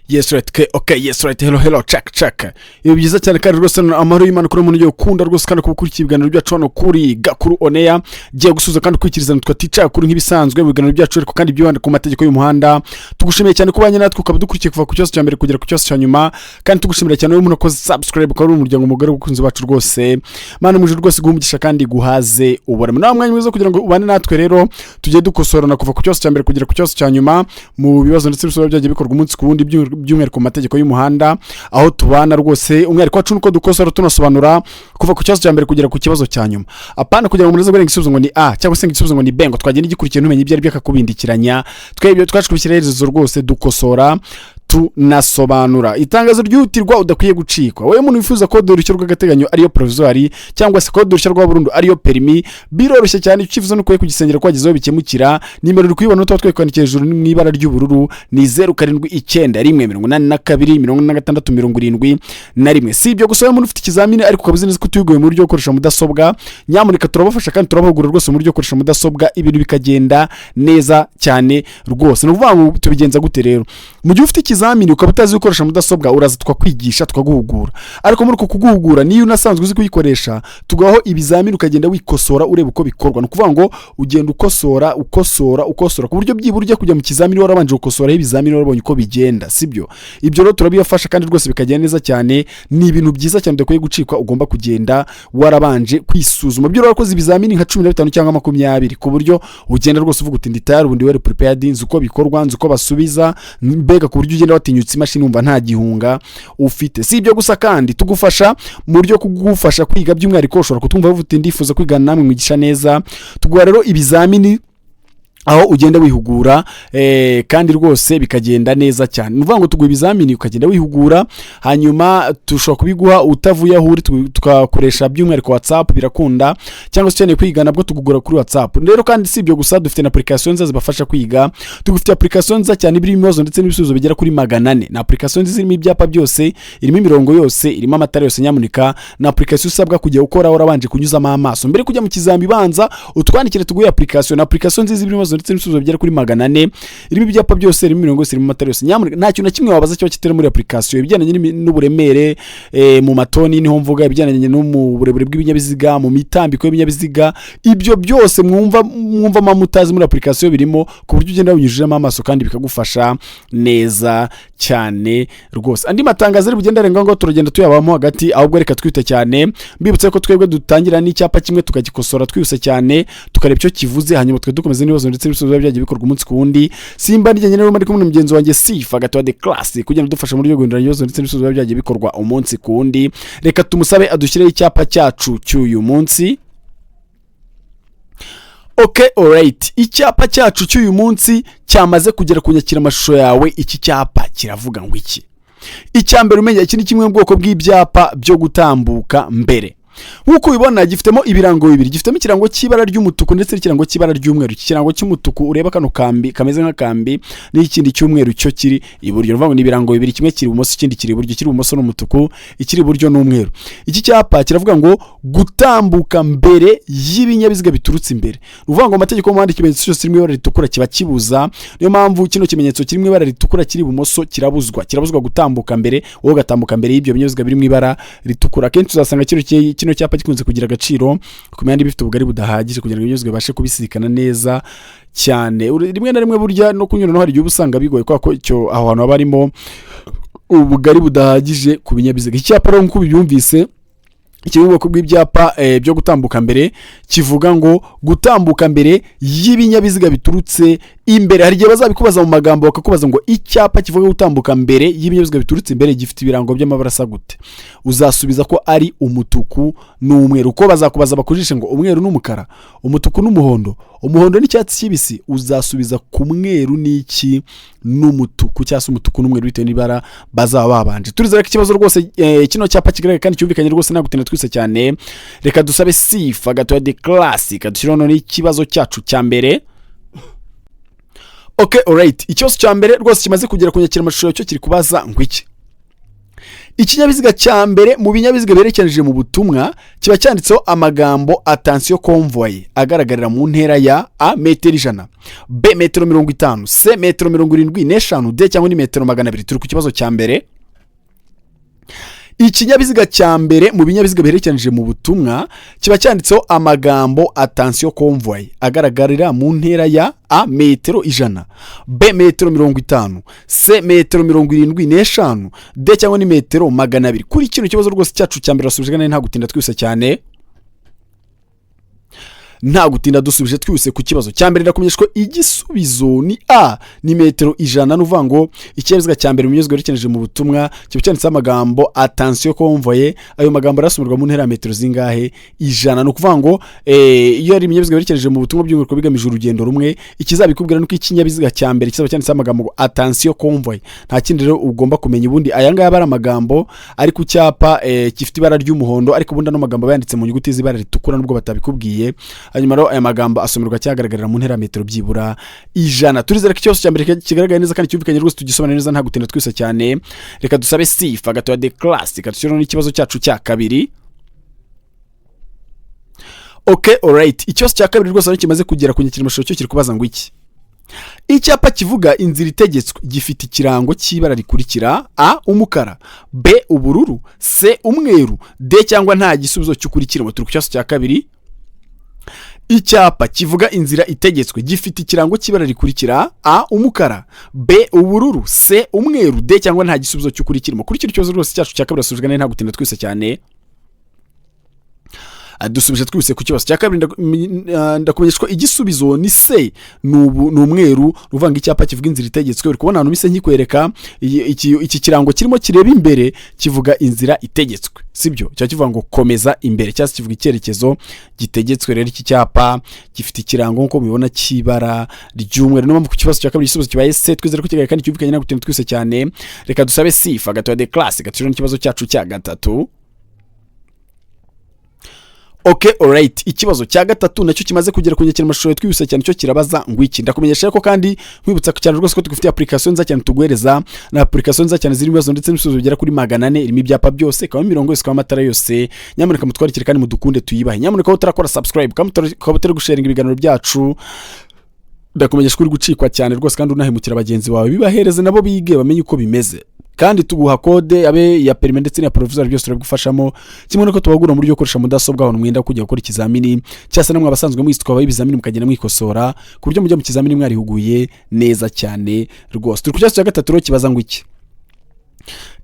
Yes, right, okay, yes, right, hello, hello, check, check. Ibi byiza cyane kandi rwose ni amahoro y'Imana kuri umuntu ugiye ukunda rwose kandi kuba ibiganiro byacu hano kuri Gakuru On Air. Giye gusuza kandi ukurikiriza twa tica kuri nk'ibisanzwe mu biganiro byacu, ariko kandi byibanda ku mategeko y'umuhanda. Tugushimiye cyane kubanye natwe, ukaba dukurikiye kuva ku kibazo cya mbere kugera ku kibazo cya nyuma, kandi tugushimira cyane wowe umuntu wakoze subscribe, ukaba uri umuryango mugari w'abakunzi bacu rwose. Mana muje rwose guha umugisha kandi guhaze uburame. Nawe mwanya mwiza kugira ngo ubane natwe rero, tujye dukosorana kuva ku kibazo cya mbere kugera ku kibazo cya nyuma mu bibazo ndetse n'ibisubizo byagiye bikorwa umunsi ku wundi, by'umwihariko mu mategeko y'umuhanda, aho tubana rwose. Umwihariko wacu nuko dukosora tunasobanura kuva ku kibazo cya mbere kugera ku kibazo cya nyuma, apana kugira ngo umuntu aze gurenga igisubizo ngo ni A cyangwa se ngo igisubizo ngo ni B, ngo twagenda igikurikiye ntumenye ibyo ari byo akakubindikiranya. Twebwe twaje kubishyira iherezo rwose, dukosora tunasobanura. Itangazo ryihutirwa udakwiye gucikwa: wowe muntu wifuza kode uruhushya rw'agateganyo ariyo provisoire, cyangwa se kode uruhushya rwa burundu ariyo perimi, biroroshye cyane. Icyifuzo ni ukwiye kugisengera ko wagezeho bikemukira. Nimero uri kuyibona tuba twikwandikiye hejuru mu ibara ry'ubururu ni 0791 82 46 71. Si ibyo gusa, wowe muntu ufite ikizamini ariko ukaba uzi neza ko utiguye mu buryo bwo gukoresha mudasobwa, nyamuneka turabafasha kandi turabahugura rwose mu buryo bwo gukoresha mudasobwa, ibintu bikagenda neza cyane rwose. Ni ukuvuga ngo tubigenza gute rero? Mu gihe ufite ikizamini ukaba utazi gukoresha mudasobwa, uraza tukakwigisha, tukaguhugura. Ariko muri uko kuguhugura, niyo unasanzwe uzi kuyikoresha, tugaho ibizamini ukagenda wikosora ureba uko bikorwa. Ni ukuvuga ngo ugenda ukosora, ukosora, ukosora, ku buryo byibura ujya kujya mu kizamini warabanje gukosoraho ibizamini, warabonye uko bigenda, sibyo? Ibyo rero turabibafasha kandi rwose bikagenda neza cyane. Ni ibintu byiza cyane udakwiye gucikwa. Ugomba kugenda warabanje kwisuzuma, byo warakoze ibizamini nka 15 cyangwa 20, ku buryo ugenda rwose uvuga uti: "Ndi tayari, ubundi well prepared, nzi uko bikorwa, nzi uko basubiza." Mbega ku buryo ugenda watinyutse imashini, wumva nta gihunga ufite. Si ibyo gusa kandi, tugufasha mu buryo kugufasha kwiga. By'umwihariko ushobora kutwumva uvuga uti: "Ndifuza kwigana namwe mwigisha neza." Tuguha rero ibizamini aho ugenda wihugura, kandi rwose bikagenda neza cyane. Ni ukuvuga ngo tuguha ibizamini ukagenda wihugura, hanyuma dushobora kubiguha utavuye aho uri, tugakoresha by'umwihariko WhatsApp, birakunda, cyangwa se ukeneye kwiga nabwo tugugura kuri WhatsApp rero. Kandi si ibyo gusa, dufite na application nziza zibafasha kwiga. Tugufite application nziza cyane irimo ibibazo ndetse n'ibisubizo bigera kuri 400. Ni application nziza irimo ibyapa byose, irimo imirongo yose, irimo amatara yose. Nyamuneka, ni application usabwa kujya ukora warabanje kunyuzamo amaso. Mbere yo kujya mu kizami, banza utwandikire tuguhe application. Ni application nziza irimo ibibazo ndetse n'ibisubizo bigera kuri 400, irimo ibyapa byose, irimo imirongo yose, irimo amatara yose. Nyamuneka, nta kintu na kimwe wabaza kiba kitari muri application. Ibijyanye n'uburemere mu matoni niho mvuga, ibijyanye no mu burebure bw'ibinyabiziga, mu mitambiko y'ibinyabiziga, ibyo byose mwumva mutazi, muri application birimo, ku buryo ugenda winyujijemo amaso kandi bikagufasha neza cyane rwose. Andi matangazo ari bugende arenga ngo turagenda tuyabamo hagati, ahubwo reka twite cyane. Mbibutse ko twebwe dutangira n'icyapa kimwe, tukagikosora twihuse cyane, tukareba icyo kivuze, hanyuma tukajya dukomeza n'ibibazo ndetse n'ibisubizo biba byagiye bikorwa umunsi ku wundi. Simba nijyanye rero ndi kumwe na mugenzi wanjye Sifa Gatoya de Classe kugira ngo dufashe muri byo guhindura ibibazo ndetse n'ibisubizo biba byagiye bikorwa umunsi ku wundi. Reka tumusabe adushyireho icyapa cyacu cy'uyu munsi. Ok, alright, icyapa cyacu cy'uyu munsi cyamaze kugera ku nyakiramashusho yawe. Iki cyapa kiravuga ngo iki? Icya mbere umenya, iki ni kimwe mu bwoko bw'ibyapa byo gutambuka mbere. Nk'uko ubibona, gifitemo ibirango bibiri: gifitemo ikirango cy'ibara ry'umutuku ndetse n'ikirango cy'ibara ry'umweru. Iki kirango cy'umutuku ureba, kano kambi kameze nk'akambi, n'ikindi cy'umweru cyo kiri iburyo. Ni ukuvuga ngo ni ibirango bibiri, kimwe kiri ibumoso, ikindi kiri iburyo. Ikiri ibumoso ni umutuku, ikiri iburyo ni umweru. Iki cyapa kiravuga ngo gutambuka mbere y'ibinyabiziga biturutse imbere. Ni ukuvuga ngo amategeko y'umuhanda, ikimenyetso cyose kiri mu ibara ritukura kiba kibuza. Niyo mpamvu kino kimenyetso kiri mu ibara ritukura kiri ibumoso kirabuzwa gutambuka mbere, wowe ugatambuka mbere y'ibyo binyabiziga biri mu ibara ritukura. Akenshi uzasanga kino cyapa gikunze kugira agaciro ku mihanda iba ifite ubugari budahagije kugira ngo ibinyabiziga bibashe kubisikana neza cyane. Rimwe na rimwe burya no kunyuranaho hari igihe uba usanga bigoye, kubera ko icyo aho hantu haba harimo ubugari budahagije ku binyabiziga. Iki cyapa rero, nk'uko ubyumvise, kiri mu bwoko bw'ibyapa byo gutambuka mbere, kivuga ngo gutambuka mbere y'ibinyabiziga biturutse imbere. Hari igihe bazabikubaza mu magambo, bakakubaza ngo: "Icyapa kivuga gutambuka mbere y'ibinyabiziga biturutse imbere gifite ibirango by'amabara asa gute?" Uzasubiza ko ari umutuku n'umweru, uko bazakubaza bakujishe ngo umweru n'umukara, umutuku n'umuhondo, umuhondo n'icyatsi kibisi. Uzasubiza ku mweru n'iki? N'umutuku, cyangwa se umutuku n'umweru, bitewe n'ibara bazaba babanje. Turizera ko ikibazo rwose, kino cyapa kigaragara kandi cyumvikanye rwose. Ntabwo gutinda twise cyane, reka dusabe Sifa Gatoya de Classic dushyiraho none ikibazo cyacu cya mbere. Ok, alright, ikibazo cya mbere rwose kimaze kugera ku nyakiramashusho cyo kiri kubaza ngo iki? Ikinyabiziga cya mbere mu binyabiziga biherekeranije mu butumwa kiba cyanditseho amagambo "attention convoi" agaragarira mu ntera ya A, metero 100, B, metero 50, C, metero 75, D cyangwa ni metero 200. Turi ku kibazo cya mbere. Ikinyabiziga cya mbere mu binyabiziga biherekeranije mu butumwa kiba cyanditseho amagambo "attention convoi" agaragarira mu ntera ya A, metero 100, B, metero 50, C, metero 75, D cyangwa ni metero 200. Kuri kino kibazo rwose cyacu cya mbere wasubije neza, nta gutinda, twihuse cyane, nta gutinda, dusubije twihuse ku kibazo cya mbere. Ndakumenyesha ko igisubizo ni A, ni metero 100. Ni ukuvuga ngo ikinyabiziga cya mbere mu binyabiziga biherekeranije mu butumwa kiba cyanditseho amagambo "attention convoi". Ayo magambo arasomerwa mu ntera ya metero zingahe? 100. Ni ukuvuga ngo iyo ari ibinyabiziga biherekeranije mu butumwa by'umwihariko bigamije urugendo rumwe, ikizabikubwira ni uko ikinyabiziga cya mbere kizaba cyanditseho amagambo ngo "attention convoi". Nta kindi rero ugomba kumenya. Ubundi aya ngaya aba ari amagambo ari ku cyapa gifite ibara ry'umuhondo, ariko ubundi ano magambo aba yanditse mu nyuguti z'ibara ritukura nubwo batabikubwiye. Hanyuma rero aya magambo asomerwa cyagaragarira mu ntera ya metero byibura 100. Turizera ko ikibazo cya mbere kigaragaye neza kandi cyumvikanye rwose, tugisobanure neza nta gutinda, twese cyane. Reka dusabe sifa gatoya de class dushyiraho n'ikibazo cyacu cya kabiri. Ok, alright. Ikibazo cya kabiri rwose aho kimaze kugera ku nyakiramashusho cyo kiri kubaza ngo iki: Icyapa kivuga inzira itegetswe gifite ikirango cy'ibara rikurikira: A, umukara, B, ubururu, C, umweru, D cyangwa nta gisubizo cy'ukuri kirimo. Turi ku kibazo cya kabiri. Icyapa kivuga inzira itegetswe gifite ikirango cy'ibara rikurikira: A, umukara, B, ubururu, C, umweru, D cyangwa nta gisubizo cy'ukuri kirimo. Kuri kino kibazo rwose cyacu cya kabiri asubijwe nta gutinda, twese cyane. Dusubije twihuse ku kibazo cya kabiri. Ndakumenyesha ko igisubizo ni C, ni umweru. Ni ukuvuga ngo icyapa kivuga inzira itegetswe, uri kubona ahantu mise nkikwereka iki kirango kirimo kireba imbere kivuga inzira itegetswe, sibyo? Kiba kivuga ngo komeza imbere cyangwa se kivuga icyerekezo gitegetswe. Rero iki cyapa gifite ikirango nk'uko mubibona cy'ibara ry'umweru. Niyo mpamvu ku kibazo cya kabiri igisubizo kibaye C. Twizere ko kigaragara kandi cyumvikanye nta gutinda, twese cyane. Reka dusabe sifa gatoya de classe gaturiho n'ikibazo cyacu cya gatatu. Ok, alright. Ikibazo cya gatatu nacyo kimaze kugera ku nyakiramashusho twihuse cyane, cyo kirabaza ngo iki? Ndakumenyesha ko kandi nkwibutsa cyane rwose ko tugufitiye application nziza cyane tuguhereza. Na application nziza cyane zirimo ibibazo ndetse n'ibisubizo bigera kuri 400, irimo ibyapa byose, ikabamo imirongo yose, ikabamo amatara yose. Nyamuneka mutwandikire kandi mudukunde tuyibahe. Nyamuneka wowe utarakora subscribe kandi ukaba utari gusharinga ibiganiro byacu, ndakumenyesha ko uri gucikwa cyane rwose kandi unahemukira bagenzi bawe. Bibahereze nabo bige bamenye uko bimeze. Kandi tuguha code abe ya permis ndetse n'iya provisoire, byose turabigufashamo, kimwe nuko tubagura mu buryo bwo gukoresha mudasobwa ahantu mwenda kujya gukora ikizamini, cyangwa se namwe abasanzwe muyizi tukabaha ibizamini mukagenda mwikosora ku buryo mujya mu kizamini mwarihuguye neza cyane rwose. Turi ku kibazo cya gatatu rero, kibaza ngo iki?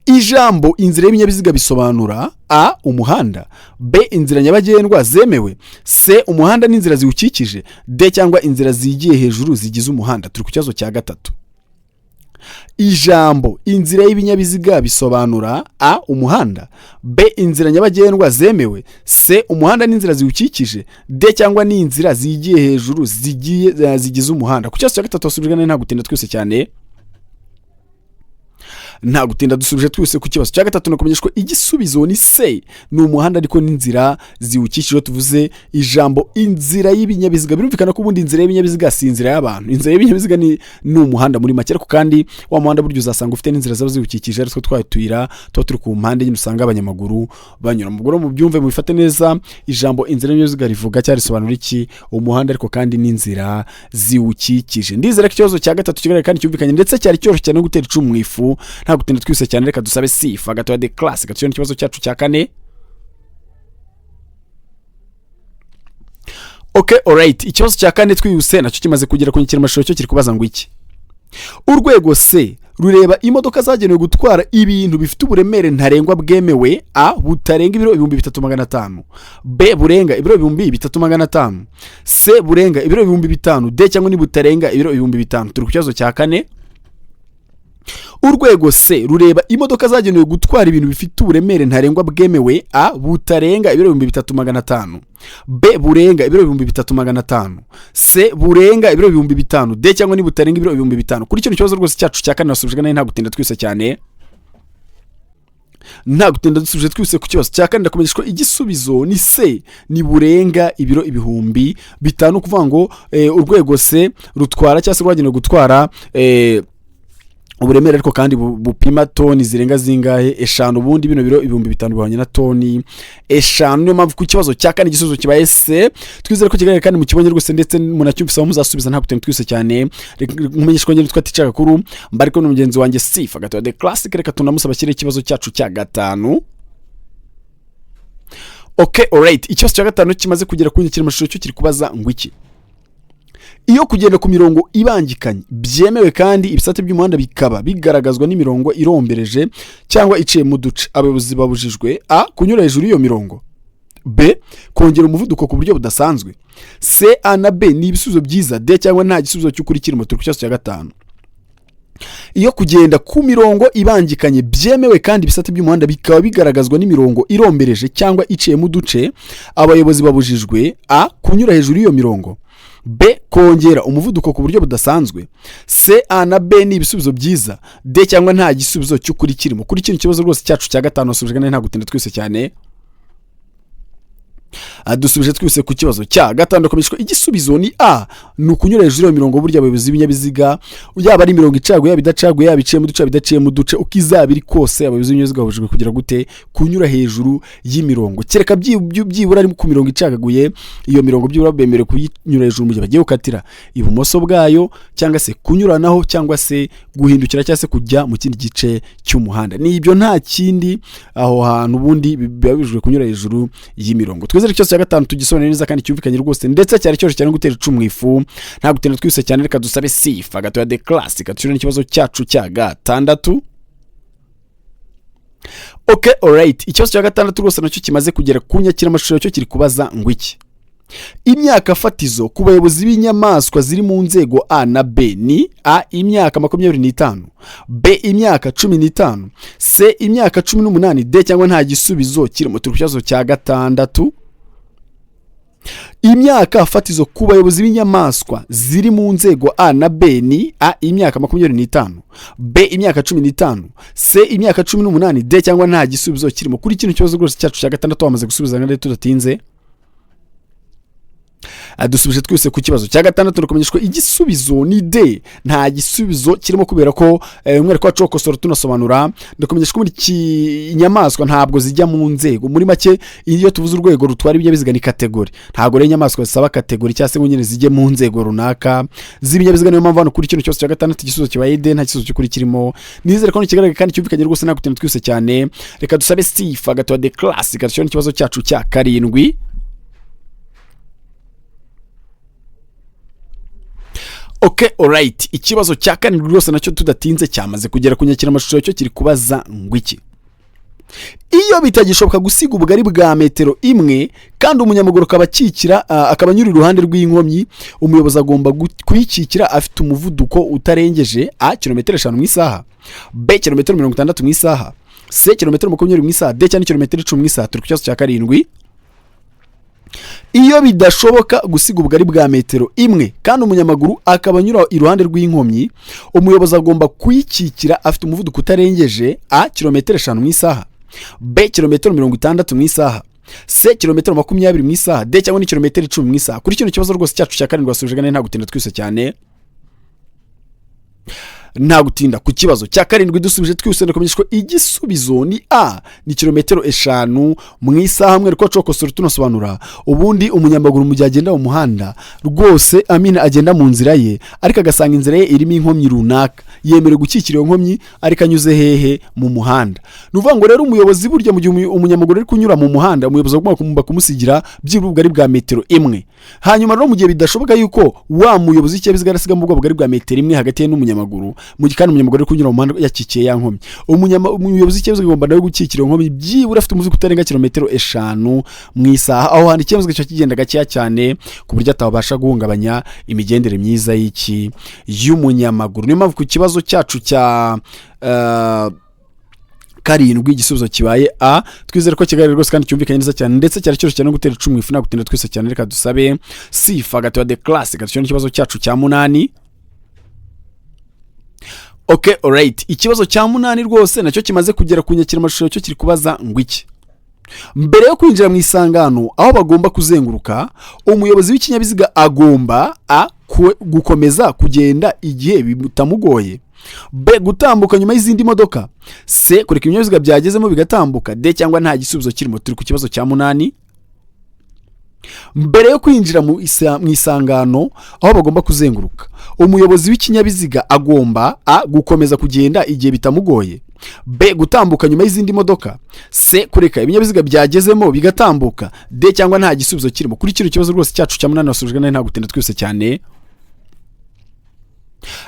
Ijambo inzira y'ibinyabiziga bisobanura: A, umuhanda, B, inzira nyabagendwa zemewe, C, umuhanda n'inzira ziwukikije, D cyangwa inzira zigiye hejuru zigize umuhanda. Turi ku kibazo cya gatatu. Ijambo inzira y'ibinyabiziga bisobanura: A, umuhanda, B, inzira nyabagendwa zemewe, C, umuhanda n'inzira ziwukikije, D cyangwa n'inzira zigiye hejuru zigiye zigize umuhanda. Ku kibazo cya gatatu wasubijwe nta gutinda, twese cyane, nta gutinda. Dusubije twese ku kibazo cya gatatu. Nakumenyesha ko igisubizo ni C, ni umuhanda ariko n'inzira ziwukikije. Iyo tuvuze ijambo inzira y'ibinyabiziga, birumvikana ko ubundi inzira y'ibinyabiziga si inzira y'abantu. Inzira y'ibinyabiziga ni umuhanda muri make, ariko kandi wa muhanda burya uzasanga ufite n'inzira ziba ziwukikije, aritwo twa tuyira tuba turi ku mpande nyine usanga abanyamaguru banyura. Mu mubyumve, mubifate neza. Ijambo inzira y'ibinyabiziga rivuga cyangwa risobanura iki? Umuhanda ariko kandi n'inzira ziwukikije. Ndizera ko ikibazo cya gatatu kigaragara kandi cyumvikanye, ndetse cyari cyoroshye cyane no gutera icumu mu ifu. Nta gutinda, twihuse cyane. Reka dusabe sifa gatoya de classe gatuye n'ikibazo cyacu cya kane. Ok, alright. Ikibazo cya kane twihuse nacyo kimaze kugera ku nyakiramashusho, cyo kiri kubaza ngo iki? Urwego C rureba imodoka zagenewe gutwara ibintu bifite uburemere ntarengwa bwemewe: A, butarenga ibiro 3500, B, burenga ibiro 3500, C, burenga ibiro 5000, D cyangwa ni butarenga ibiro 5000. Turi ku kibazo cya kane. Urwego C rureba imodoka zagenewe gutwara ibintu bifite uburemere ntarengwa bwemewe: A, butarenga ibiro 3500, B, burenga ibiro 3500, C, burenga ibiro 5000, D cyangwa ni butarenga ibiro 5000. Kuri kino kibazo rwose cyacu cya kane nasubijwe nayo nta gutinda, twese cyane, nta gutinda. Dusubije twihuse ku kibazo cya kane. Ndakumenyesha ko igisubizo ni C, ni burenga ibiro 5000. Ukuvuga ngo urwego C rutwara cyangwa se rwagenewe gutwara Uburemere ariko kandi bupima toni zirenga zingahe? 5. Ubundi bino biro 5000 bihwanye na toni 5. Niyo mpamvu ku kibazo cya kane igisubizo kibaye C. Twizere ko kigaragara kandi mukibonye rwose, ndetse munacyumvise aho muzasubiza nta gutinda twise cyane. Nkumenyesha ko ngende twati Gakuru mbari kumwe na mugenzi wanjye Sifa Gatoya the Classic. Reka tunamusaba ashyire ikibazo cyacu cya gatanu. Okay, alright, ikibazo cya gatanu kimaze kugera ku nyakiramashusho cyo kiri kubaza ngo iki: iyo kugenda ku mirongo ibangikanye byemewe kandi ibisate by'umuhanda bikaba bigaragazwa n'imirongo irombereje cyangwa iciye mu duce, abayobozi babujijwe: A, kunyura hejuru y'iyo mirongo; B, kongera umuvuduko ku buryo budasanzwe; C, A na B ni ibisubizo byiza; D cyangwa nta gisubizo cy'ukuri kirimo. Turi ku kibazo cya gatanu. Iyo kugenda ku mirongo ibangikanye byemewe kandi ibisate by'umuhanda bikaba bigaragazwa n'imirongo irombereje cyangwa iciyemo uduce, abayobozi babujijwe: A, kunyura hejuru y'iyo mirongo; B, kongera umuvuduko ku buryo budasanzwe; C, A na B ni ibisubizo byiza; D cyangwa nta gisubizo cy'ukuri kirimo. Kuri kino kibazo rwose cyacu cya gatanu wasubijwe nta gutinda twese cyane. Dusubije twese ku kibazo cya gatanu, ko igisubizo ni A, ni ukunyura hejuru y'iyo mirongo. Burya abayobozi b'ibinyabiziga, yaba ari imirongo icaguye, yaba idacaguye, yaba iciye mu duce, yaba idaciye mu duce, uko izaba iri kose, abayobozi b'ibinyabiziga babujijwe kugira gute? Kunyura hejuru y'imirongo, kereka byibura ari ku mirongo icagaguye. Iyo mirongo byibura bemerewe kuyinyura hejuru mu gihe bagiye gukatira ibumoso bwayo, cyangwa se kunyuranaho, cyangwa se guhindukira, cyangwa se kujya mu kindi gice cy'umuhanda. Ni ibyo, nta kindi. Aho hantu ubundi biba bibujijwe kunyura hejuru y'imirongo. Twizere ikibazo cya gatanu tugisobanure neza kandi cyumvikanye rwose, ndetse cyari cyoroshye cyane gutera icumu mu ifu. Nta gutinda twihuse cyane, reka dusabe Sifa Gatoya the Classic dushyire n'ikibazo cyacu cya gatandatu. Okay, alright, ikibazo cya gatandatu rwose nacyo kimaze kugera ku nyakiramashusho cyo kiri kubaza ngo iki: imyaka fatizo ku bayobozi b'inyamaswa ziri mu nzego A na B ni: A, imyaka 25; B, imyaka 15; C, imyaka 18; D cyangwa nta gisubizo kirimo. Turi ku kibazo cya gatandatu. Imyaka fatizo ku bayobozi b'inyamaswa ziri mu nzego A na B ni: A, imyaka 25; B, imyaka 15; C, imyaka 18; D cyangwa nta gisubizo kirimo. Kuri kino kibazo rwose cyacu cya gatandatu wamaze gusubiza nka tudatinze. Dusubije twese ku kibazo cya gatandatu, turakumenyeshwa igisubizo ni D, nta gisubizo kirimo, kubera ko umwihariko wacu wo gukosora tunasobanura, ndakumenyesha ko muri inyamaswa ntabwo zijya mu nzego. Muri make, iyo tuvuze urwego rutwara ibinyabiziga ni category. Ntabwo rero inyamaswa zisaba category cyangwa se ngo nyine zijye mu nzego runaka z'ibinyabiziga. Niyo mpamvu hano kuri kino kibazo cya gatandatu igisubizo kibaye D, nta gisubizo cy'ukuri kirimo. Nizere ko kigaragara kandi cyumvikanye rwose, nta gutinda twihuse cyane. Reka dusabe Sifa Gatoya the Classic dushyire n'ikibazo cyacu cya karindwi. Okay, alright, ikibazo cya karindwi rwose nacyo tudatinze cyamaze kugera ku nyakiramashusho cyo kiri kubaza ngo iki: iyo bitagishoboka gusiga ubugari bwa metero 1 kandi umunyamaguru akaba akikira, akaba anyura iruhande rw'inkomyi, umuyobozi agomba kuyikikira afite umuvuduko utarengeje: A, kilometero 5 mu isaha; B, kilometero 60 mu isaha; C, kilometero 20 mu isaha; D cyangwa kilometero 10 mu isaha. Turi ku kibazo cya karindwi. Iyo bidashoboka gusiga ubugari bwa metero 1 kandi umunyamaguru akaba anyura iruhande rw'inkomyi, umuyobozi agomba kuyikikira afite umuvuduko utarengeje: A, kilometero 5 mu isaha; B, kilometero 60 mu isaha; C, kilometero 20 mu isaha; D cyangwa ni kilometero 10 mu isaha. Kuri kino kibazo rwose cyacu cya karindwi wasubije nta gutinda twihuse cyane. Nta gutinda, ku kibazo cya karindwi dusubije twihuse, ndakumenyesha ko igisubizo ni A, ni kilometero 5 mu isaha. Mwereko wacu wakosora tunasobanura, ubundi umunyamaguru mu gihe agenda mu muhanda rwose, amina, agenda mu nzira ye ariko agasanga inzira ye irimo inkomyi runaka, yemerewe gukikira iyo nkomyi ariko anyuze hehe? Mu muhanda. Ni ukuvuga ngo rero umuyobozi burya mu gihe umunyamaguru ari kunyura mu muhanda, umuyobozi agomba kumusigira byibura ubugari bwa metero 1. Hanyuma rero mu gihe bidashoboka yuko wa muyobozi w'ikinyabiziga arasigamo ubwo bugari bwa metero 1 hagati ye n'umunyamaguru, mu gihe kandi umunyamaguru ari kunyura mu muhanda yakikiye ya nkomyi, umuyobozi w'ikinyabiziga agomba nawe gukikira iyo nkomyi byibura afite umuvuduko utarenga kilometero 5 mu isaha. Aho hantu ikinyabiziga kiba kigenda gakeya cyane ku buryo atabasha guhungabanya imigendere myiza y'iki? Y'umunyamaguru. Niyo mpamvu ku kibazo cyacu cya karindwi igisubizo kibaye A. Twizere ko kigaragara rwose kandi cyumvikanye neza cyane, ndetse cyari cyoroshye cyane no gutera icumu ifu. Nta gutinda twese cyane, reka dusabe Sifa Gatoya the Classic dushyire n'ikibazo cyacu cya munani. Okay, alright, ikibazo cya munani rwose nacyo kimaze kugera ku nyakiramashusho cyo kiri kubaza ngo iki: mbere yo kwinjira mu isangano aho bagomba kuzenguruka, umuyobozi w'ikinyabiziga agomba: A, gukomeza kugenda igihe bitamugoye. B, gutambuka nyuma y'izindi modoka; C, kureka ibinyabiziga byagezemo bigatambuka; D cyangwa nta gisubizo kirimo. Turi ku kibazo cya 8. Mbere yo kwinjira mu isangano aho bagomba kuzenguruka, umuyobozi w'ikinyabiziga agomba A, gukomeza kugenda igihe bitamugoye; B, gutambuka nyuma y'izindi modoka; C, kureka ibinyabiziga byagezemo bigatambuka; D cyangwa nta gisubizo kirimo. Kuri kino kibazo rwose cyacu cya 8 wasubijwe nawe nta gutinda twese cyane,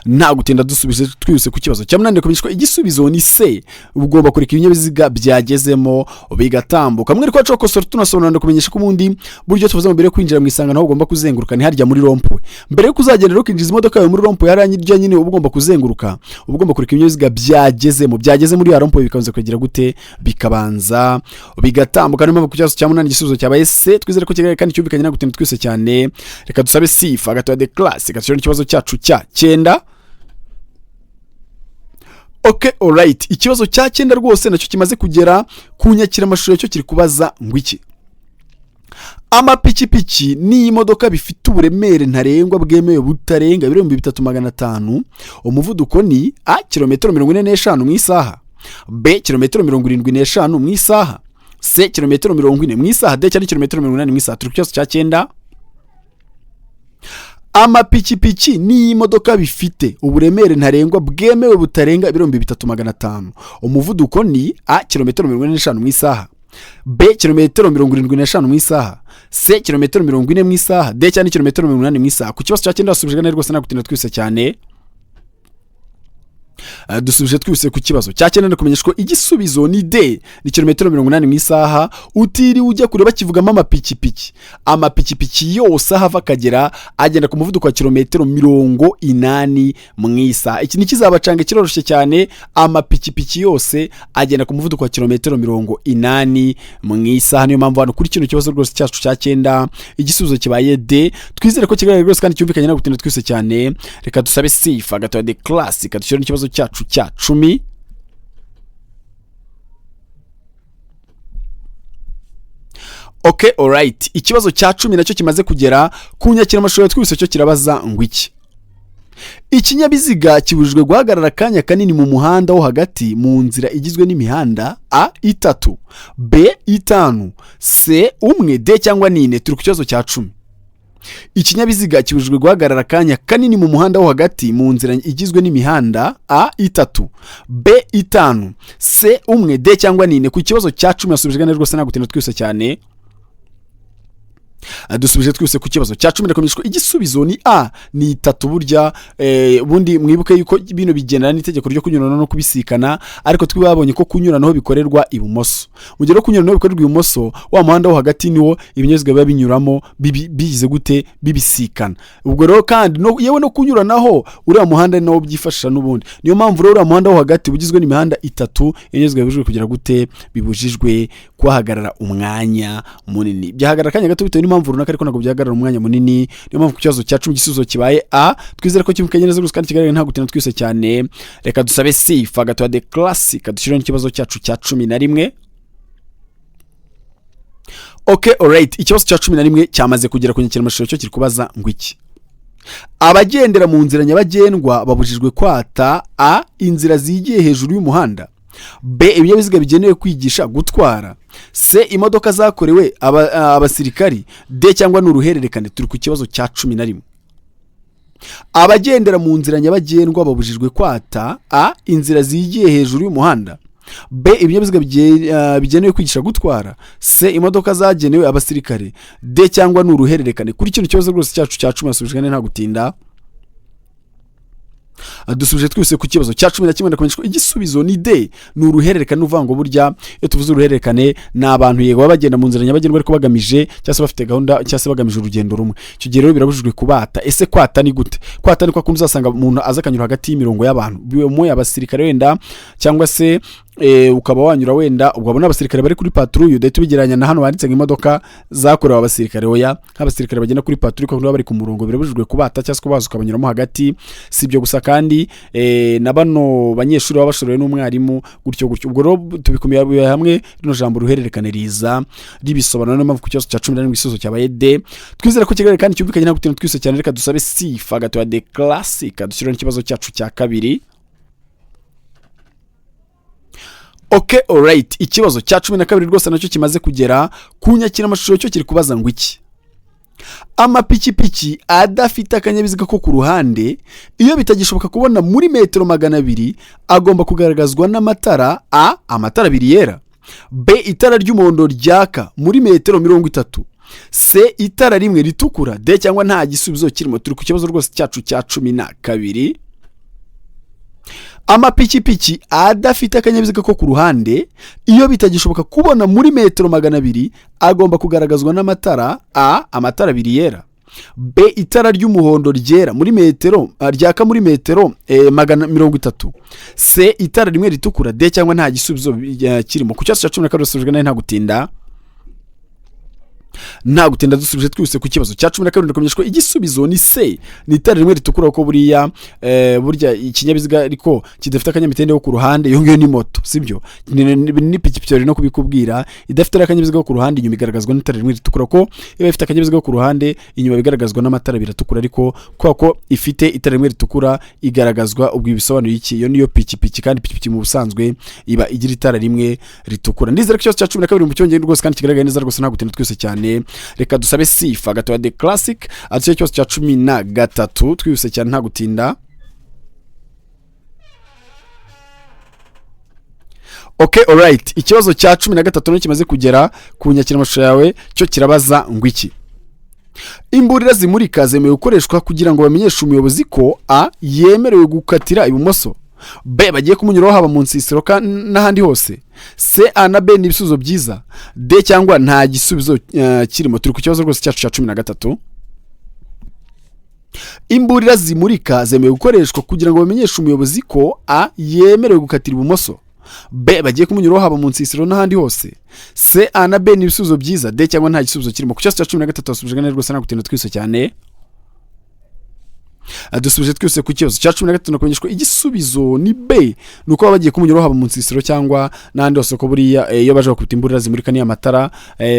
nta gutinda dusubije twihuse ku kibazo cya 8. Kumenyeshwa igisubizo ni C, ugomba kureka ibinyabiziga byagezemo bigatambuka. Mwe rwacu kosora tunasobanura kumenyesha ko ubundi buryo tuvuze mbere yo kwinjira mu isangano aho ugomba kuzenguruka ni harya muri rond-point. Mbere yo kuzagenda rero kwinjiza imodoka yawe muri rond-point harya nyine uba ugomba kuzenguruka, uba ugomba kureka ibinyabiziga byagezemo byageze muri ya rond-point bikabanza kugira gute, bikabanza bigatambuka. Niyo mpamvu ku kibazo cya 8 igisubizo cyabaye C. Twizere ko kigaragara kandi cyumvikanye nta gutinda twese cyane. Reka dusabe Sifa gatoya de classe gatushyira n'ikibazo cyacu cya 9. Okay, alright. Ikibazo cya 9 rwose nacyo kimaze kugera ku nyakiramashusho, cyo kiri kubaza ngo iki: amapikipiki n'imodoka bifite uburemere ntarengwa bwemewe butarenga ibiro 3500, umuvuduko ni A, kilometero 45 mu isaha; B, kilometero 75 mu isaha; C, kilometero 40 mu isaha; D cyangwa kilometero 80 mu isaha. Turi ku kibazo cya 9. Amapikipiki n'imodoka bifite uburemere ntarengwa bwemewe butarenga ibiro 3500, umuvuduko ni A, kilometero 45 mu isaha; B, kilometero 75 mu isaha; C, kilometero 40 mu isaha; D cyangwa kilometero 80 mu isaha. Ku kibazo cya 9 wasubijwe neza rwose nta gutinda twese cyane. Dusubije twihuse ku kibazo cya 9, ndakumenyesha ko igisubizo ni D, ni kilometero 80 mu isaha. Utiriwe ujya kure bakivugamo amapikipiki, amapikipiki yose aho ava akagera agenda ku muvuduko wa kilometero 80 mu isaha. Iki ntikizabacanga, kiroroshye cyane. Amapikipiki yose agenda ku muvuduko wa kilometero 80 mu isaha. Niyo mpamvu hano kuri kino kibazo rwose cyacu cya 9 igisubizo kibaye D. Twizere ko kigaragara rwose kandi cyumvikanye nta gutinda twese cyane. Reka dusabe Sifa gatoya de classe kadushyira n'ikibazo cyacu cya 10. Okay, alright. Ikibazo cya 10 nacyo kimaze kugera ku nyakiramashusho twese, cyo kirabaza ngo iki: ikinyabiziga kibujijwe guhagarara akanya kanini mu muhanda wo hagati mu nzira igizwe n'imihanda A, 3, B, 5, C, 1, D cyangwa 4. Turi ku kibazo cya 10. Ikinyabiziga kibujijwe guhagarara akanya kanini mu muhanda wo hagati mu nzira igizwe n'imihanda A, 3, B, 5, C, 1, D cyangwa 4. Ku kibazo cya 10 yasubijwe neza rwose nta gutinda twese cyane. Dusubije twese ku kibazo cya 10, ndakomeje igisubizo ni A, ni 3. Burya ubundi mwibuke yuko bino bigendana n'itegeko ryo kunyurana no kubisikana, ariko twabonye ko kunyuranaho bikorerwa ibumoso. Mu gihe kunyuranaho bikorerwa ibumoso, wa muhanda wo hagati niwo ibinyabiziga biba binyuramo bigize gute, bibisikana. Ubwo rero kandi yewe no kunyuranaho uriya muhanda ni nawo byifashisha n'ubundi. Niyo mpamvu rero uriya muhanda wo hagati ugizwe n'imihanda 3, ibinyabiziga bibujijwe kugira gute, bibujijwe kuhagarara umwanya munini. Byahagarara akanya gato bitewe n'impamvu runaka, ariko ntabwo byahagarara umwanya munini. Niyo mpamvu ku kibazo cya 10 igisubizo kibaye A. Twizere ko cyumvikanye neza rwose kandi kigaragara nta gutinda twese cyane. Reka dusabe Sifa gatoya de classic dushyiraho n'ikibazo cyacu cya 11. Okay, alright. Ikibazo cya 11 cyamaze kugera ku nyakiramashusho, cyo kiri kubaza ngo iki: abagendera mu nzira nyabagendwa babujijwe kwata A, inzira zigiye hejuru y'umuhanda; B, ibinyabiziga bigenewe kwigisha gutwara; C, imodoka zakorewe abasirikari; D cyangwa ni uruhererekane. Turi ku kibazo cya 11. Abagendera mu nzira nyabagendwa babujijwe kwata A, inzira zigiye hejuru y'umuhanda; B, ibinyabiziga bigenewe kwigisha gutwara; C, imodoka zagenewe abasirikare; D cyangwa ni uruhererekane. Kuri kino kibazo rwose cyacu cya 10 yasubijwe nta gutinda. Dusubije twese ku kibazo cya 11, ndakomeje ko igisubizo ni D, ni uruhererekane. Uvuga ngo burya iyo tuvuze uruhererekane ni abantu yego baba bagenda mu nzira nyabagendwa ariko bagamije cyangwa se bafite gahunda cyangwa se bagamije urugendo rumwe. Icyo gihe rero birabujijwe kubata. Ese kwata ni gute? Kwata ni kwa kundi uzasanga umuntu aza akanyura hagati y'imirongo y'abantu, mu abasirikare wenda, cyangwa se ukaba wanyura wenda ubwo abasirikare bari kuri patrouille, udahita ubigereranya na hano handitse ngo imodoka zakorewe abasirikare. Oya, nk'abasirikare bagenda kuri patrouille kuko bari ku murongo, birabujijwe kubata cyangwa se kubaza ukabanyuramo hagati. Si ibyo gusa kandi na bano banyeshuri baba bashorewe n'umwarimu gutyo gutyo. Ubwo rero tubikumiye hamwe, rino jambo uruhererekane riza ribisobanura. Niyo mpamvu ku kibazo cya 11 igisubizo cyabaye D. Twizere ko kigaragara kandi cyumvikanye nta gutinda twise cyane. Reka dusabe Sifa gatoya de classic dushyiraho n'ikibazo cyacu cya 2. Okay, alright. Ikibazo cya 12 rwose nacyo kimaze kugera ku nyakiramashusho, cyo kiri kubaza ngo iki? Amapikipiki adafite akanyabiziga ko ku ruhande, iyo bitagishoboka kubona muri metero 200, agomba kugaragazwa n'amatara: A, amatara abiri yera; B, itara ry'umuhondo ryaka muri metero 30; C, itara rimwe ritukura; D, cyangwa nta gisubizo kirimo. Turi ku kibazo rwose cyacu cya 12. Amapikipiki adafite akanyabiziga ko ku ruhande, iyo bitagishoboka kubona muri metero 200, agomba kugaragazwa n'amatara: A, amatara abiri yera; B, itara ry'umuhondo ryera muri metero ryaka muri metero 130; C, itara rimwe ritukura; D, cyangwa nta gisubizo kirimo. Ku kibazo cya 12 dusubijwe nawe nta gutinda, nta gutinda. Dusubije twihuse ku kibazo cya 12, ndakumenyesha ko igisubizo ni C, ni itara rimwe ritukura, kuko buriya burya ikinyabiziga ariko kidafite akanyamitende ko ku ruhande, iyo ngiyo ni moto, sibyo? N'ipikipiki bari no kubikubwira, idafite akanyabiziga ko ku ruhande inyuma igaragazwa n'itara rimwe ritukura, ko iba ifite akanyabiziga ko ku ruhande inyuma bigaragazwa n'amatara abiri atukura, ariko kubera ko ifite itara rimwe ritukura igaragazwa. Ubwo ibisobanuye iki? Iyo niyo pikipiki, kandi ipikipiki mu busanzwe iba igira itara rimwe ritukura. Ndizera ko ikibazo cya 12 mu cyongereza rwose kandi kigaragaye neza rwose, nta gutinda twese cyane. Reka dusabe Sifa gatoya The Classic atuye ikibazo cya 13 twihuse cyane, nta gutinda. Okay, alright. Ikibazo cya 13 nacyo kimaze kugera ku nyakiramashusho yawe, cyo kirabaza ngo iki? Imburira zimurika zemewe gukoreshwa kugira ngo bamenyeshe umuyobozi ko: A, yemerewe gukatira ibumoso; B, bagiye kumunyuraho haba mu nsisiro n'ahandi hose; C, A na B ni ibisubizo byiza; D, cyangwa nta gisubizo kirimo. Turi ku kibazo rwose cyacu cya 13. Imburira zimurika zemewe gukoreshwa kugira ngo bamenyeshe umuyobozi ko: A, yemerewe gukatira ibumoso; B, bagiye kumunyuraho haba mu nsisiro n'ahandi hose; C, A na B ni ibisubizo byiza; D, cyangwa nta gisubizo kirimo. Ku kibazo cya 13 wasubijwe neza rwose, nta gutinda twise cyane. Dusubije twese ku kibazo cya 13, nakumenyeshwa igisubizo ni B, ni uko baba bagiye kumunyuraho haba mu nsisiro cyangwa n'ahandi hose, ko buriya iyo baje bakubita imburira zimurika niyo amatara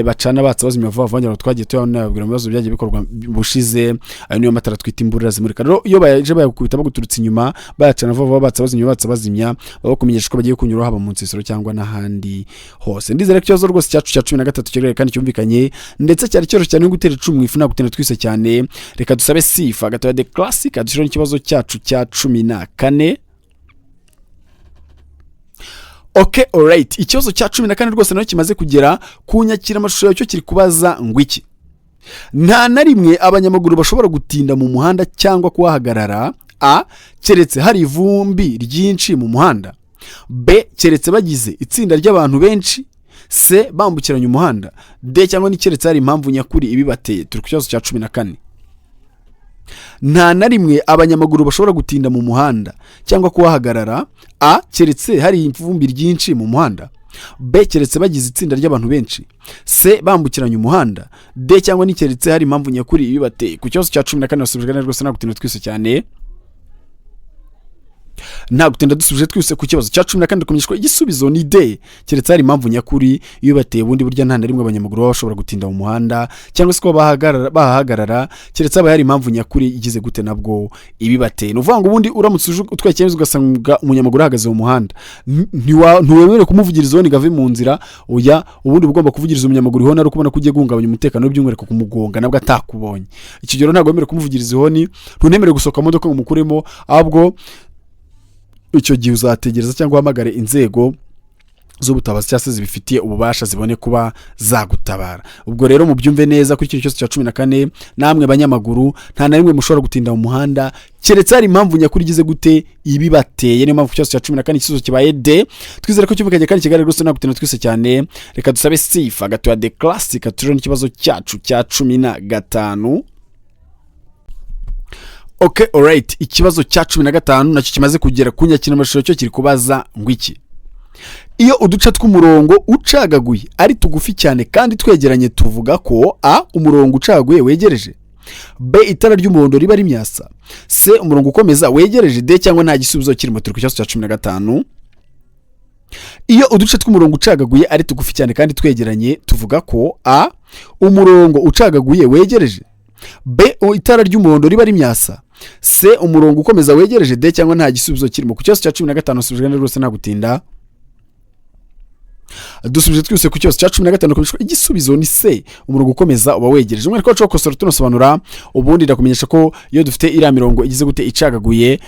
bacana batsa bazimya vuba vuba, ngira ngo twagiye tuyababwira mu bibazo byagiye bikorwa bushize. Ayo niyo matara twita imburira zimurika. Rero iyo baje bayakubita baguturutse inyuma, bayacana vuba vuba, batsa bazimya, batsa bazimya, baba bakumenyesha ko bagiye kunyuraho haba mu nsisiro cyangwa n'ahandi hose. Ndizera ko ikibazo rwose cyacu cya 13 kigaragaye kandi cyumvikanye, ndetse cyari cyoroshye cyane nko gutera icumu mu ifu, nta gutinda twise cyane. Reka dusabe Sifa gatoya The Classic adushyiraho n'ikibazo cyacu cya 14. Okay, alright. Ikibazo cya 14 rwose nacyo kimaze kugera ku nyakiramashusho yawe, cyo kiri kubaza ngo iki? Nta na rimwe abanyamaguru bashobora gutinda mu muhanda cyangwa kuhahagarara: A, keretse hari ivumbi ryinshi mu muhanda; B, keretse bagize itsinda ry'abantu benshi; C, bambukiranya umuhanda; D, cyangwa ni keretse hari impamvu nyakuri ibibateye. Turi ku kibazo cya 14. Nta na rimwe abanyamaguru bashobora gutinda mu muhanda cyangwa kuhahagarara: A, keretse hari ivumbi ryinshi mu muhanda; B, keretse bagize itsinda ry'abantu benshi; C, bambukiranya umuhanda; D, cyangwa ni keretse hari impamvu nyakuri ibibateye. Ku kibazo cya 14 basubijwe neza rwose, nta gutinda twese cyane, nta gutinda. Dusubije twese ku kibazo cya 14, dukomeje, igisubizo ni D, keretse hari impamvu nyakuri iyo bateye. Ubundi burya nta na rimwe abanyamaguru baba bashobora gutinda mu muhanda cyangwa se ko bahagarara, keretse haba hari impamvu nyakuri igize gute nabwo ibibateye. Ni ukuvuga ngo ubundi uramutse uje utwaye ikinyabiziga ugasanga umunyamaguru ahagaze mu muhanda, ntiwemerewe kumuvugiriza ihoni ngo ave mu nzira. Oya, ubundi uba ugomba kuvugiriza umunyamaguru ihoni ari uko ubona ko ugiye guhungabanya umutekano, by'umwihariko kumugonga nabwo atakubonye. Icyo gihe rero ntabwo wemerewe kumuvugiriza ihoni, ntunemerewe gusohoka mu modoka ngo umukuremo, ahubwo icyo gihe uzategereza cyangwa uhamagare inzego z'ubutabazi cyangwa se zibifitiye ububasha zibone kuba zagutabara. Ubwo rero mubyumve neza kuri icyo kibazo cya 14, namwe banyamaguru, nta na rimwe mushobora gutinda mu muhanda keretse hari impamvu nyakuri igize gute ibibateye. Niyo mpamvu ku kibazo cya 14 igisubizo kibaye D. Twizere ko cyumvikanye kandi kigali rwose, nta gutinda twese cyane. Reka dusabe Sifa gatoya The Classic turiho n'ikibazo cyacu cya 15. Okay, alright. Ikibazo cya 15 nacyo kimaze kugera ku nyakiramashusho, cyo kiri kubaza ngo iki? Iyo uduce tw'umurongo ucagaguye ari tugufi cyane kandi twegeranye, tuvuga ko: A, umurongo ucagaguye wegereje; B, itara ry'umuhondo riba rimyasa; C, umurongo ukomeza wegereje; D, cyangwa nta gisubizo kirimo. Turi ku kibazo cya 15. Iyo uduce tw'umurongo ucagaguye ari tugufi cyane kandi twegeranye, tuvuga ko: A, umurongo ucagaguye wegereje; B, itara ry'umuhondo riba rimyasa; C, umurongo ukomeza wegereje; D, cyangwa nta gisubizo kirimo. Ku kibazo cya 15 usubijwe neza rwose, nta gutinda. Dusubije twese ku kibazo cya 15. Igisubizo ni C, umurongo ukomeza uba wegereje. Umwihariko wacu wo gukosora tunasobanura, ubundi ndakumenyesha ko iyo dufite iriya mirongo igize gute, icagaguye,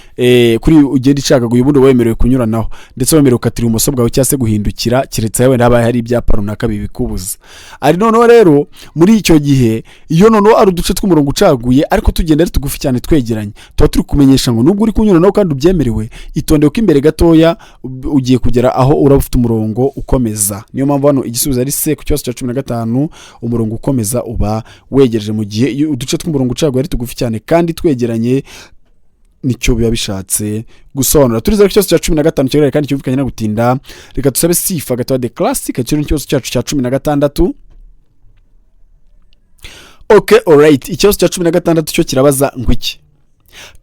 kuri ugenda icagaguye, ubundi uba wemerewe kunyuranaho, ndetse wemerewe gukatira ibumoso bwawe cyangwa se guhindukira, keretse wenda habaye hari ibyapa runaka bibikubuza. Ari noneho rero muri icyo gihe, iyo noneho ari uduce tw'umurongo ucagaguye ariko tugenda ari tugufi cyane twegeranye, tuba turi kumenyesha ngo nubwo uri kunyuranaho kandi ubyemerewe, itonde ko imbere gatoya ugiye kugera aho uraba ufite umurongo ukomeza. Niyo mpamvu hano igisubizo ari C ku kibazo cya 15. Umurongo ukomeza uba wegereje mu gihe iyo uduce tw'umurongo ucagaguye ari tugufi cyane kandi twegeranye, nicyo biba bishatse gusobanura. Turizera ko ikibazo cya 15 kigaragara kandi cyumvikanye no gutinda. Reka dusabe Sifa gatoya de classic kiri n'ikibazo cyacu cya 16. Ok, alright, ikibazo cya 16 cyo kirabaza ngo iki: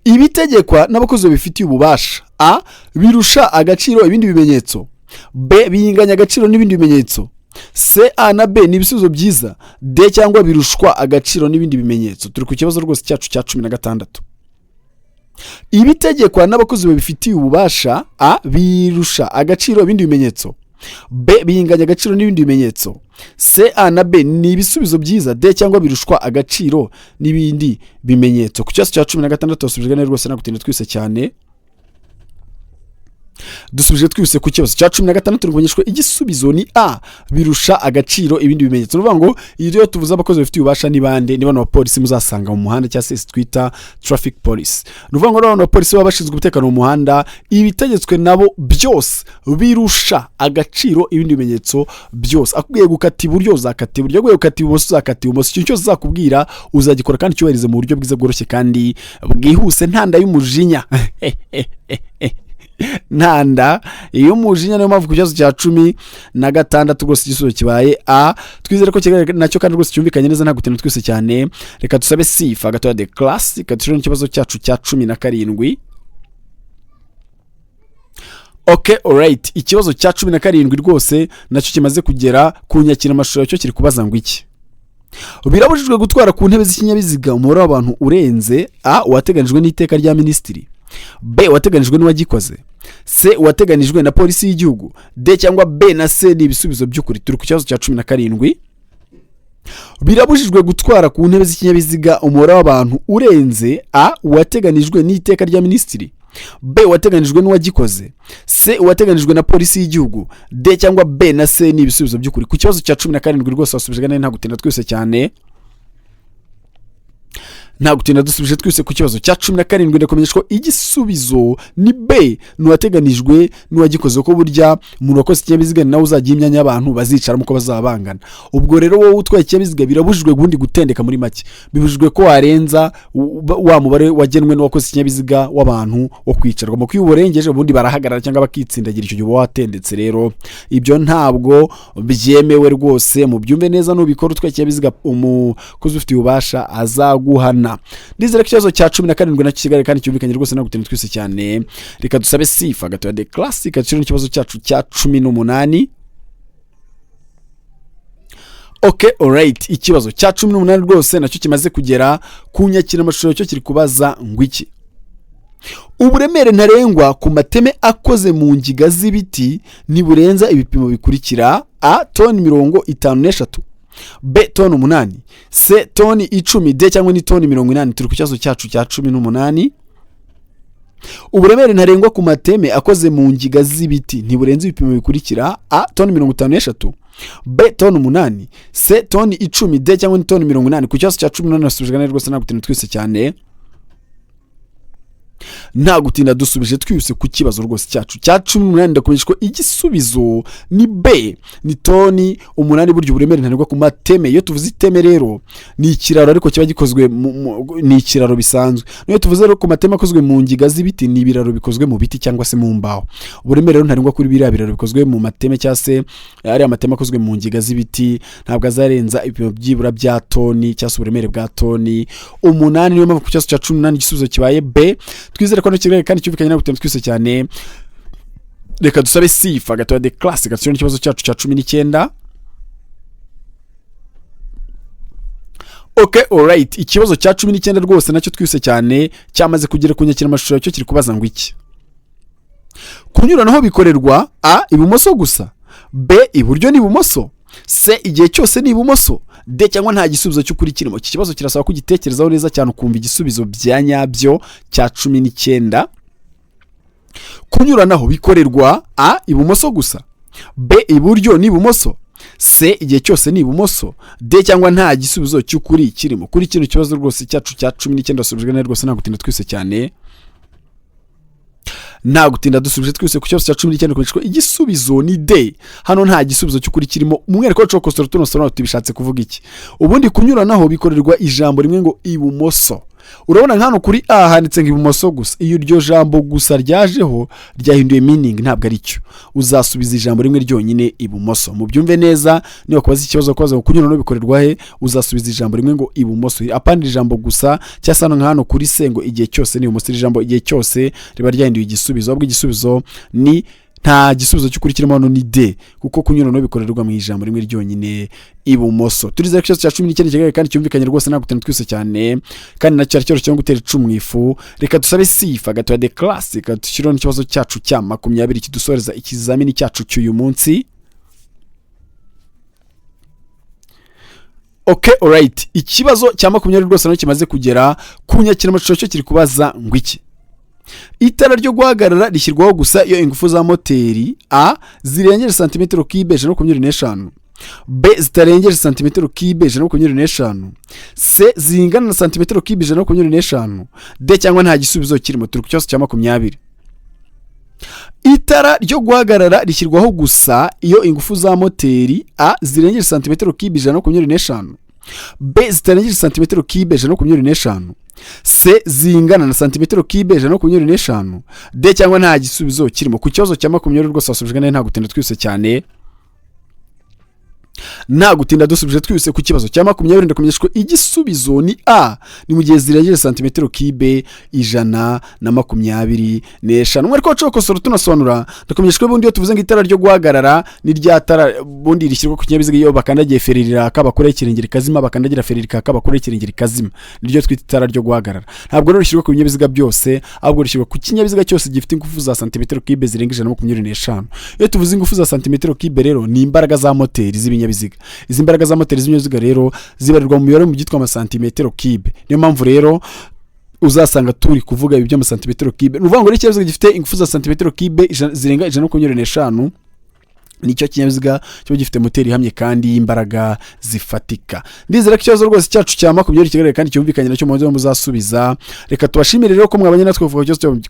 Ibitegekwa n'abakozi babifitiye ububasha, A, birusha agaciro ibindi bimenyetso; B, binganya agaciro n'ibindi bimenyetso; C, A na B ni ibisubizo byiza; D, cyangwa birushwa agaciro n'ibindi bimenyetso. Turi ku kibazo rwose cyacu cya 16. Ibitegekwa n'abakozi babifitiye ububasha, A, birusha agaciro ibindi bimenyetso; B, binganya agaciro n'ibindi bimenyetso; C, A na B ni ibisubizo byiza; D, cyangwa birushwa agaciro n'ibindi bimenyetso. Ku kibazo cya 16 wasubijwe neza rwose, ntabwo twise cyane. Dusubije twihuse ku kibazo cya 16, rumenyeshwa igisubizo ni A, birusha agaciro ibindi bimenyetso. Ni ukuvuga ngo iyo tuvuze abakozi bafitiye ububasha ni bande? Ni bano bapolisi muzasanga mu muhanda, cyangwa se twita traffic police. Ni ukuvuga ngo bano bapolisi baba bashinzwe umutekano mu muhanda, ibitegetswe nabo byose birusha agaciro ibindi bimenyetso byose. Akubwiye gukata iburyo, uzakata iburyo; akubwiye gukata ibumoso, uzakata ibumoso. Ikintu cyose uzakubwira uzagikora kandi cyubahirize mu buryo bwiza, bworoshye kandi bwihuse, nta nda y'umujinya, ntanda y'umujinya. Niyo mpamvu ku kibazo cya 16 rwose igisubizo kibaye A. Twizere ko kigaragara nacyo kandi rwose cyumvikanye neza, nta gutinda twese cyane. Reka dusabe Sifa gatoya de class kadushyire n'ikibazo cyacu cya 17. Ok, alright, ikibazo cya 17 rwose nacyo kimaze kugera ku nyakiramashusho, cyo kiri kubaza ngo iki: Birabujijwe gutwara ku ntebe z'ikinyabiziga umubare w'abantu urenze: A, uwateganijwe n'iteka rya minisitiri; B, uwateganijwe n'uwagikoze; C, uwateganijwe na polisi y'igihugu; D, cyangwa B na C ni ibisubizo by'ukuri. Turi ku kibazo cya 17. Birabujijwe gutwara ku ntebe z'ikinyabiziga umubare w'abantu urenze: A, uwateganijwe n'iteka rya minisitiri; B, uwateganijwe n'uwagikoze; C, uwateganijwe na polisi y'igihugu; D, cyangwa B na C ni ibisubizo by'ukuri. Ku kibazo cya 17 rwose wasubije neza, nta gutinda twese cyane, nta gutinda. Dusubije twese ku kibazo cya 17, ndakumenyesha ko igisubizo ni B, n'uwateganijwe n'uwagikoze, ko burya umuntu wakoze ikinyabiziga ni nawe uzagira imyanya y'abantu bazicaramo uko bazaba bangana. Ubwo rero wowe utwaye ikinyabiziga birabujijwe ubundi gutendeka. Muri make, bibujijwe ko warenza wa mubare wagenwe n'uwakoze ikinyabiziga w'abantu wo kwicarwamo, kuko iyo uwurengeje ubundi barahagarara cyangwa bakitsindagira. Icyo gihe uba watendetse. Rero ibyo ntabwo byemewe rwose, mubyumve neza. Nubikora utwaye ikinyabiziga, umukozi ufitiye ububasha azaguhana. Ndizera ko ikibazo cya 17 nacyo kigaragara kandi cyumvikanye rwose, ntabwo gutinda twese cyane. Reka dusabe Sifa gatoya de classic dushyire n'ikibazo cyacu cya 18. Ok, alright, ikibazo cya 18 rwose nacyo kimaze kugera ku nyakiramashusho, cyo kiri kubaza ngo iki: Uburemere ntarengwa ku mateme akoze mu ngiga z'ibiti ntiburenza ibipimo bikurikira: A, toni 53; B, toni 8; C, toni 10; D, cyangwa ni toni 80. Turi ku kibazo cyacu cya 18. Uburemere ntarengwa ku mateme akoze mu ngiga z'ibiti ntiburenze ibipimo bikurikira: A, toni 53; B, toni 8; C, toni 10; D, cyangwa ni toni 80. Ku kibazo cya 18 nasubijwe neza rwose, nta gutinda twese cyane, nta gutinda. Dusubije twihuse ku kibazo rwose cyacu cya 18, ndakumenyesha ko igisubizo ni B, ni toni 8. Burya uburemere ntarengwa ku mateme, iyo tuvuze iteme rero ni ikiraro, ariko kiba gikozwe ni ikiraro bisanzwe. Niyo tuvuze rero ku mateme akozwe mu ngiga z'ibiti, ni ibiraro bikozwe mu biti cyangwa se mu mbaho. Uburemere rero ntarengwa kuri biriya biraro bikozwe mu mateme, cyangwa se ariya mateme akozwe mu ngiga z'ibiti, ntabwo azarenza ibipimo byibura bya toni, cyangwa se uburemere bwa toni 8. Niyo mpamvu ku kibazo cya 18 igisubizo kibaye B. Twizere ko kigaragara kandi cyumvikanye, ntabwo gutinda twese cyane. Reka dusabe Sifa gatoya de classe gatyo n'ikibazo cyacu cya 19. Ok, alright, ikibazo cya 19 rwose nacyo twise cyane cyamaze kugera ku nyakiramashusho, cyo kiri kubaza ngo iki: Kunyuranaho bikorerwa: A, ibumoso gusa; B, iburyo n'ibumoso. C, igihe cyose ni ibumoso. D, cyangwa nta gisubizo cy'ukuri kirimo. Iki kibazo kirasaba kugitekerezaho neza cyane, ukumva igisubizo bya nyabyo cya 19. Kunyuranaho bikorerwa A, ibumoso gusa. B, iburyo n'ibumoso. C, igihe cyose ni ibumoso. D, cyangwa nta gisubizo cy'ukuri kirimo. Kuri kino kibazo rwose cyacu cya 19 wasubijwe neza rwose, nta gutinda twese cyane, nta gutinda dusubije twese ku kibazo cya 19 kuko igisubizo ni D. Hano nta gisubizo cy'ukuri kirimo. Umwihariko wacu wo gukosora tunosobanura tubishatse kuvuga iki. Ubundi kunyuranaho bikorerwa ijambo rimwe ngo ibumoso. Urabona nka hano kuri A handitse ngo ibumoso gusa. Iyo iryo jambo gusa ryajeho, ryahinduye meaning, ntabwo ari cyo. Uzasubiza ijambo rimwe ryonyine, ibumoso. Mubyumve neza, niba kubaza ikibazo kubaza ngo kunyuranaho bikorerwa he, uzasubiza ijambo rimwe ngo ibumoso, apana ijambo gusa. Cyangwa se hano nka hano kuri C ngo igihe cyose ni ibumoso. Iri jambo igihe cyose riba ryahinduye igisubizo, ahubwo igisubizo ni nta gisubizo cy'ukuri kirimo hano, ni D, kuko kunyuranaho bikorerwa mu ijambo rimwe ryonyine, ibumoso. Turizere ko ikibazo cya 19 kigaragaye kandi cyumvikanye rwose, ntabwo gutinda twese cyane, kandi nacyo cyari cyoroshye nko gutera icumu mu ifu. Reka dusabe Sifa gatoya de classic dushyireho n'ikibazo cyacu cya 20 kidusoreza ikizamini cyacu cy'uyu munsi. Ok, alright, ikibazo cya 20 rwose nacyo kimaze kugera ku nyakiramashusho, cyo kiri kubaza ngo iki: Itara ryo guhagarara rishyirwaho gusa iyo ingufu za moteri A zirengeje santimetero kibe 125, B zitarengeje santimetero kibe 125, C zingana na santimetero kibe 125, D cyangwa nta gisubizo kirimo. Turi ku kibazo cya 20. Itara ryo guhagarara rishyirwaho gusa iyo ingufu za moteri A zirengeje santimetero kibe 125, B zitarengeje santimetero kibe 125, C zingana na santimetero kibe 125, D cyangwa nta gisubizo kirimo. Ku kibazo cya 20 rwose wasubijwe neza, nta gutinda twihuse cyane, nta gutinda dusubije twihuse ku kibazo cya 20. Ndakumenyesha ko igisubizo ni A, ni mu gihe zirengeje santimetero kibe 125. Umwihariko wacu wo gukosora tunasobanura, ndakumenyesha ko ubundi iyo tuvuze ngo itara ryo guhagarara, ni rya tara bundi rishyirwa ku kinyabiziga iyo bakandagiye feri riraka, bakuraho ikirenge rikazima, bakandagira feri rikaka, bakuraho ikirenge rikazima. Niryo twita itara ryo guhagarara. Ntabwo rero rishyirwa ku binyabiziga byose, ahubwo rishyirwa ku kinyabiziga cyose gifite ingufu za santimetero kibe zirenga 125. Iyo tuvuze ingufu za santimetero kibe rero, ni imbaraga za moteri z'ibinyabiziga. Izi mbaraga za moteri z'ibinyabiziga rero zibarirwa mu mibare mu byitwa amasantimetero kibe. Niyo mpamvu rero uzasanga turi kuvuga ibi by'amasantimetero kibe. Ni ukuvuga ngo rero ikinyabiziga gifite ingufu za santimetero kibe zirenga 125 nicyo kinyabiziga kiba gifite moteri ihamye kandi y'imbaraga zifatika. Ndizera ko ikibazo rwose cyacu cya 20 kigaragaye kandi cyumvikanye, nacyo muze muzasubiza. Reka tubashimire rero ko mwabanye natwe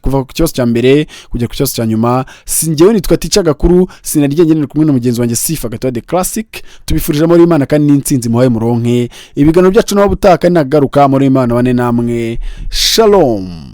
kuva ku kibazo cya mbere kugera ku kibazo cya nyuma. Si njyewe, nitwa Tica Gakuru, sinarye ngenera kumwe na mugenzi wanjye Sifa Gatoya de Classic. Tubifurije amahoro y'Imana kandi n'intsinzi, muhaye muronke ibiganiro byacu naho butaka nagaruka. Amahoro y'Imana bane namwe, shalom.